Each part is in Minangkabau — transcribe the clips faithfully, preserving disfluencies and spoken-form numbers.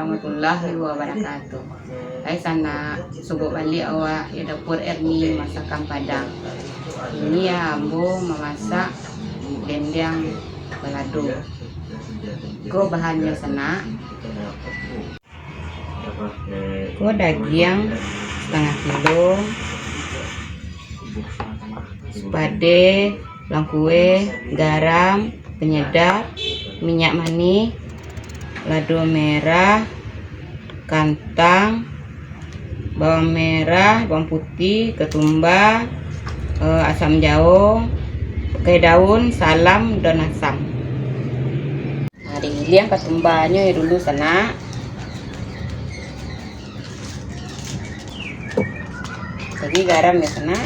Warahmatullahi wabarakatuh. Hai sanak, sobok baliak awak di dapur Erni Masakan Padang. Ini yo ambo mamasak dendeng balado. Ko bahannyo sanak. Ko dagiang satangah kilo, sipade, langkue, garam, panyadap, minyak manih, lado merah, kantang, bawang merah, bawang putih, katumbar, eh, asam jawo, pakai daun, salam, daun asam. Nah, digiliang katumbarnyo yo dulu sanak. Jadi garam yo sanak.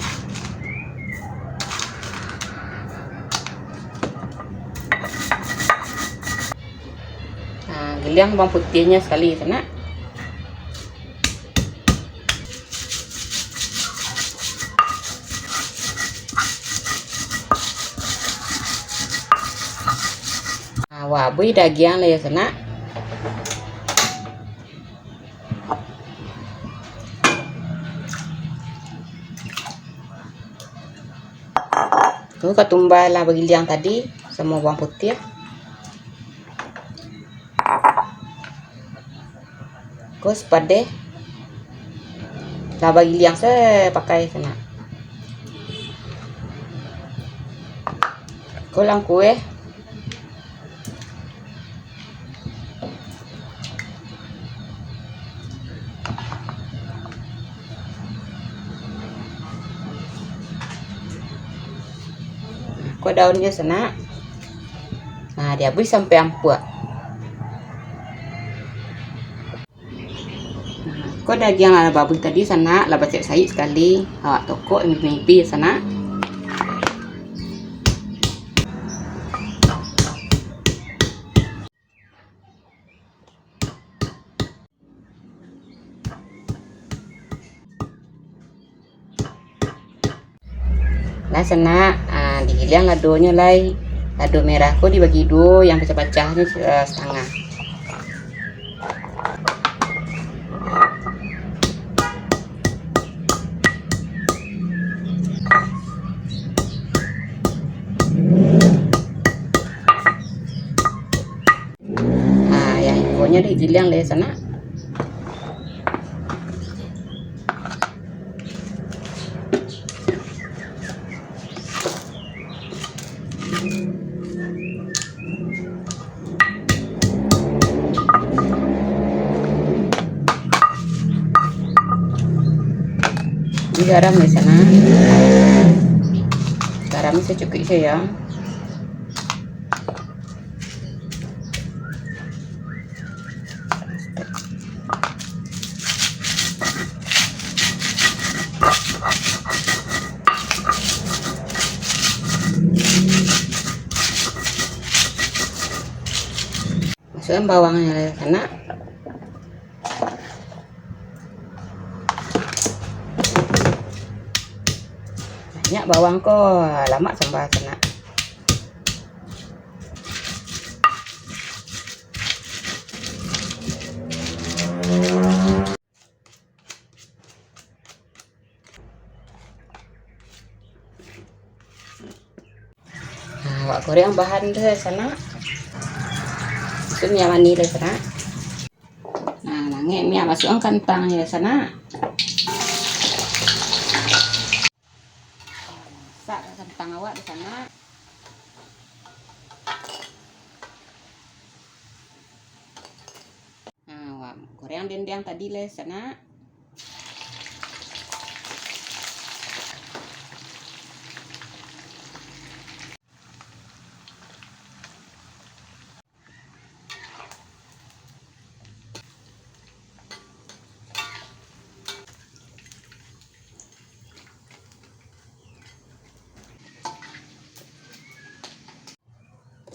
Nah, giliang bawang putihnyo sakali sanak. Nah, wabuih dagiang lah yo sanak. Tu katumbar lah bagiliang tadi, samo bawang putih. Ko sipade lah bagiliang se pakai sanak. Ko langkue. Ko daunnyo sanak. Nah, diabuih sampai ampuak. Nah, ko dagiang lah babuih tadi sanak, lah bacek saik sakali. Awak tokok mipi-mipi sanak. Lah sanak, ah, digiliang ladonyo lai. Lado merah ko dibagi duo, yang pacah-pacahnyo, eh, satangah. Ah, yang ikonyo digiliang lai sanak. Ini garam di sana. Garam secukup saja. Masuakkan bawangnyo lah sanak. Banyak bawang ko, lamak samba sanak. Nah, awak goreng bahan tu sanak. Itu minyak manih tu sanak. Nah, langik minyak, masuakkan kantang je sanak. Masak kantang awak di sana. Nah, wak goreng dendeng tadi lai sanak.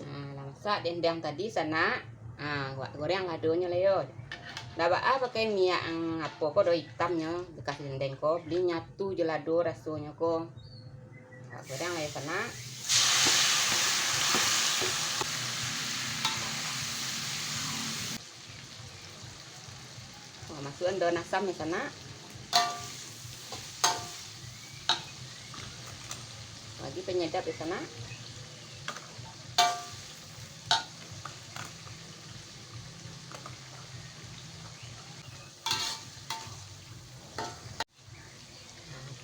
Nah, lah masak dendeng tadi sanak. Nah, wak goreng ladonyo lai yo. Ndak baa pakai minyak, ang, apo ko do itamnyo, bekas dendeng ko, beli nyatu je lado rasonyo ko. Wak goreng lai sanak. Masuakan daun asam di sana. Bagi penyedap di sana.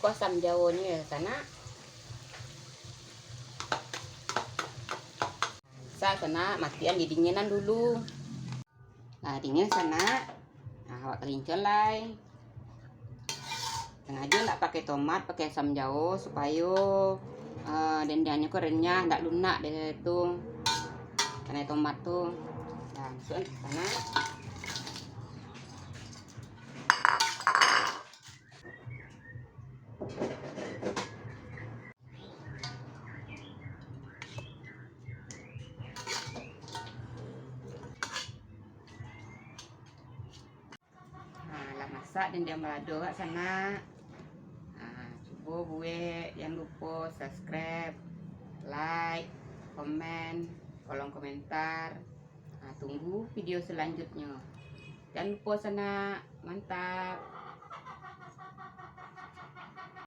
Ko asam jawo ni sanak. Sa sanak, matian didinginan dulu. Lah dingin sanak. Nah, awak kalincon lai. Sangajo ndak pakai tomat, pakai asam jawo supayo, eh, dendiangnyo ko renyah, ndak lunak dek tu. Kanai tomat tu. Nah, masuakan sanak. Nah, lah masak dendiang balado awak sanak. Nah, cubo buek, jan lupo subscribe, like, komen, kolom komentar. Nah, tunggu video selanjutnyo. Jan lupo sanak, mantap.